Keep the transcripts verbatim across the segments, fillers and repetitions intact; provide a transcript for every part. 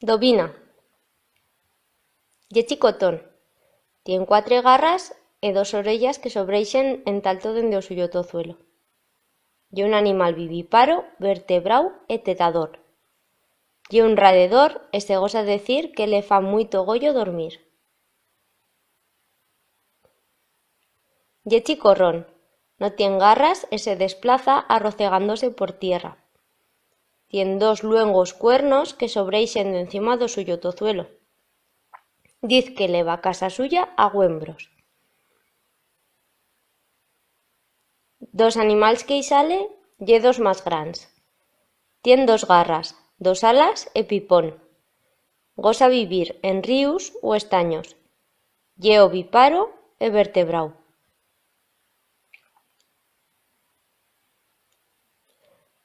Dovina. Ye chicotón. Tien cuatre garras e dos orellas que sobreixen enta alto dende o suyo tozuelo. Ye un animal viviparo, vertebrau e tedador. Ye un radedor e se gosa decir que le fa muito goyo dormir. Ye chicorrón, no tien garras e se desplaza arrocegándose por tierra. Tien dos luengos cuernos que sobreixen d'encima d'o suyo tozuelo. Diz que leva casa suya a güembros. D'os animals que i sale, ye d'os mas grans. Tien dos garras, dos alas e pipón. Gosa vivir en ríus u estanyos. Ye oviparo e vertebrau.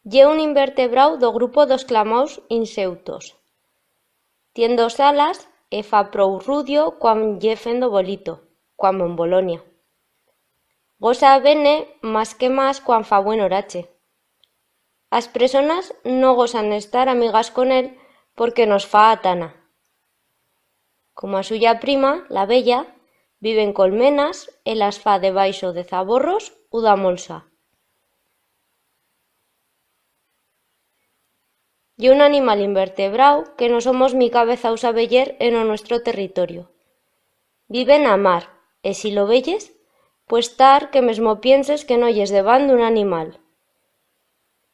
Ye un invertebrau d'o grupo d'os clamaus inseutos. Tien dos alas e fa prou rudio cuan ye fendo bolito, cuan bombolonia. Gosa vene mas que mas cuan fa buen orache. As presonas no gosan estar amigas con él porque nos fa atana. Como a suya prima, l'abella, vive en colmenas e las fa debaixo de zaborros u d'a molsa. Ye un animal invertebrau que no somos mica avezaus a veyer en o nuestro territorio. Vive en a mar, e si lo veyes, pues tar que mesmo pienses que no yes debant d'un animal.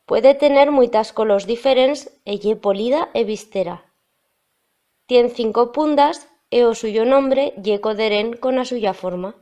Puede tener muitas colors diferents e ye polida e vistera. Tien cinco pundas e o suyo nombre ye coderent con a suya forma.